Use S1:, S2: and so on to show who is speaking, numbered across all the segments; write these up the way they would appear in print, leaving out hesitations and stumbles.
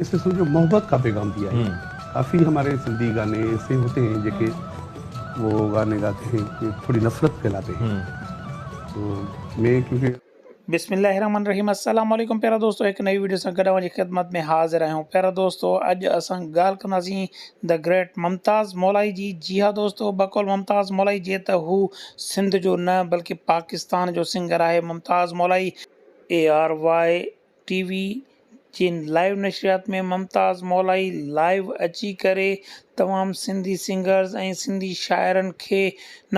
S1: इसे समझो मोहब्बत का पैगाम दिया है। काफ़ी हमारे सिंधी गाने ऐसे होते हैं जेके वो गाने गाते हैं कि थोड़ी नफ़रत फैलाते हैं। तो मैं क्योंकि
S2: بسم الله الرحمن الرحيم السلام عليڪم پيارا دوستو هڪ نئين وڊيو سان گڏ اوهان جي خدمت ۾ حاضر آهيون پيارا دوستو اڄ اسان ڳالهه ڪنداسين the great ممتاز مولائي جي جي ها دوستو بقول ممتاز مولائي جي ته هو سنڌ جو نه بلڪه پاڪستان جو سنگر آهي Mumtaz Molai A R Y T V جي لائيو نشريات ۾ ممتاز مولائي لائيو اچي ڪري تمام سنڌي سنگرز ۽ سنڌي شاعرن کي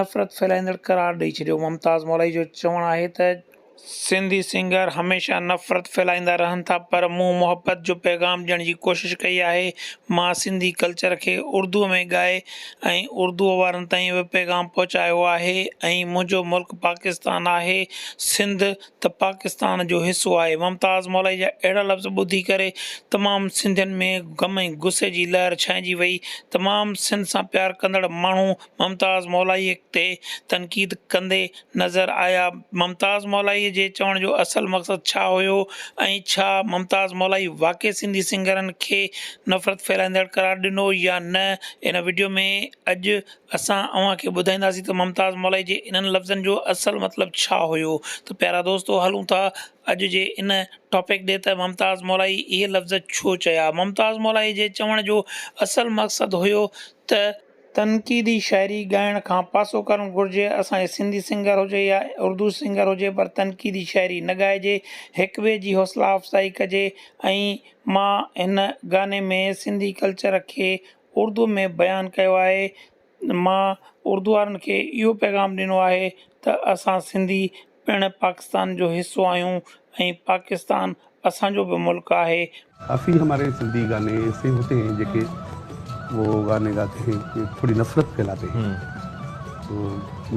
S2: نفرت ڦهلائيندڙ قرار ڏئي ڇڏيو ممتاز مولائي جو چوڻ آهي ته سنڌي سنگر هميشه نفرت ڦهلائيندا رهن ٿا پر مون محبت جو پيغام ڏيڻ جي ڪوشش ڪئي آهي مان سنڌي ڪلچر کي اردو ۾ ڳائي ۽ اردو وارن تائين اهو پيغام پهچايو آهي ۽ منهنجو ملڪ پاڪستان آهي سنڌ ته پاڪستان جو حصو آهي. ممتاز مولائي جا اهڙا لفظ ٻڌي ڪري تمام سنڌين ۾ غم ۽ غصي جي لهر ڇانئجي وئي. تمام سنڌ سان پيار ڪندڙ ماڻهو ممتاز مولائي تي تنقيد ڪندي نظر آيا. ممتاز مولائي جي چوڻ جو اصل مقصد ڇا هيو ۽ ڇا ممتاز مولائي واقعي سنڌي سنگرن کي نفرت ڦهلائيندڙ قرار ڏنو يا نه ان وڊيو ۾ اڄ اسان اوهان کي ٻڌائينداسين ته ممتاز مولائي جي انهن لفظن جو اصل مطلب ڇا هيو ته پيارا دوستو هلون ٿا اڄ جي ان ٽاپڪ ڏي ته ممتاز مولائي اهي لفظ ڇو چيا ممتاز مولائي جي چوڻ جو اصل مقصد هيو ته تنقيدي شاعري ڳائڻ کان پاسو ڪرڻ گهرجي اسان جي سنڌي سنگر هجي يا اردو سنگر هجي پر تنقيدي شاعري نه ڳائجي هڪ ٻئي جي حوصلا افزائي ڪجي ۽ مان هن گاني ۾ سنڌي ڪلچر کي اردو ۾ بيان ڪيو آهي مان اردو وارن کي اهو پيغام ڏنو آهي ته اسان سنڌي پڻ پاڪستان جو حصو آهيون ۽ پاڪستان اسان جو به ملڪ آهي.
S1: ڪافي هماري سنڌي گاني ايسي هوتي هين جيڪي وو گاني گاتي هين ڪي ٿوري نفرت ڦيلاتي هين تو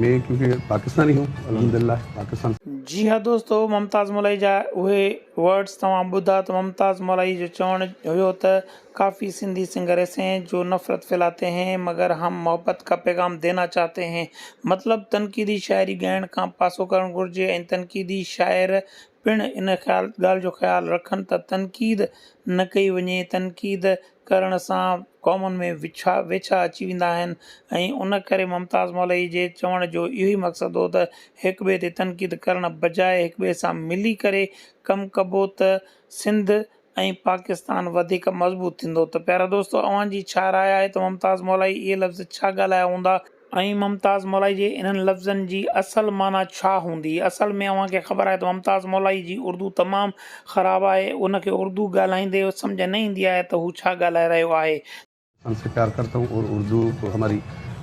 S1: مين ڪيونڪي پاڪستاني هون الحمدلله پاڪستان.
S2: جي ها دوستو ممتاز مولائي جا اهي ورڊس توهان ٻڌا ته ممتاز مولائي جو چوڻ هيو ته ڪافي سنڌي سنگر ايسي هين جو نفرت ڦيلاتي هين مگر هم محبت ڪا پيغام دينا چاهتي هين مطلب تنقيدي شاعري ڳائڻ کان پاسو ڪرڻ گهرجي ۽ تنقيدي شاعر پڻ ان خيال ڳالهه جو خيال رکن ته تنقيد نه ڪئي وڃي تنقيد ڪرڻ سان قومن ۾ وڇا ويڇا اچي ويندا آهن ۽ ان ڪري ممتاز مولائي جي چوڻ جو اهو ئي مقصد هو ته هڪ ٻئي تي تنقيد ڪرڻ بجاء هڪ ٻئي سان ملي ڪري ڪم ڪبو ته سنڌ ۽ پاڪستان وڌيڪ مضبوط ٿيندو ته پيارا دوستو اوهان جي ڇا راء آهي ته ممتاز مولائي اهي لفظ ڇا ڳالهايا هوندا؟ ۽ ممتاز مولائي جي انهن لفظن جي اصل معنيٰ ڇا هوندي؟ اصل ۾ اوهان کي خبر آهي ته ممتاز مولائي جي اردو تمام خراب آهي ان کي اردو ڳالهائيندي سمجهه نه ايندي آهي ته هو ڇا ڳالهائي رهيو آهي.
S1: پاڪستان سي پيار ڪرتا هون اور اردو تو هماري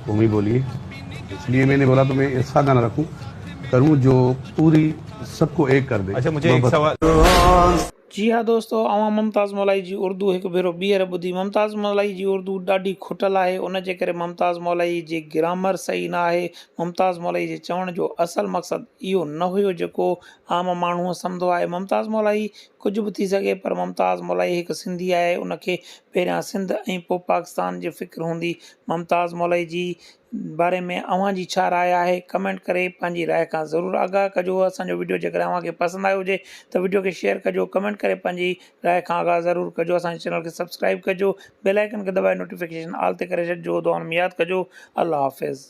S1: قومي بولي هي اس ليي مين ني بولا تو مين ايسا گانا رکون ڪرون جو پوري سب ڪو ايڪ ڪر the
S3: اڇا مجهي ايڪ
S1: محبت.
S3: سوال.
S2: جي ها دوستو اوهان ممتاز مولائي جي اردو هڪ ڀيرو ٻيهر ٻڌي ممتاز مولائي جي اردو ڏاڍي کٽل آهي ان جي ڪري ممتاز مولائي جي گرامر صحيح نه آهي ممتاز مولائي جي چوڻ جو اصل مقصد اهو نه هيو جيڪو عام ماڻهو سمجهندو آهي ممتاز مولائي ڪجهه به ٿي سگهي پر ممتاز مولائي هڪ سنڌي آهي ان کي پهريان سنڌ ۽ پوء پاڪستان جي فڪر هوندي ممتاز مولائي جي باري ۾ اوهان جي ڇا راء آهي ڪمينٽ ڪري پنهنجي راء کان ضرور آگاهه ڪجو اسان جو وڊيو جيڪڏهن اوهان کي پسند آيو هجي ته وڊيو کي شيئر ڪجو ڪمينٽ ڪري پنهنجي راء کان آگاهه ضرور ڪجو اسان جي چينل کي سبسڪرائب ڪجو بيل آئيڪن کي دٻائي نوٽيفڪيشن آل تي ڪري ڇڏجو دعائن ۾ ياد ڪجو الله حافظ.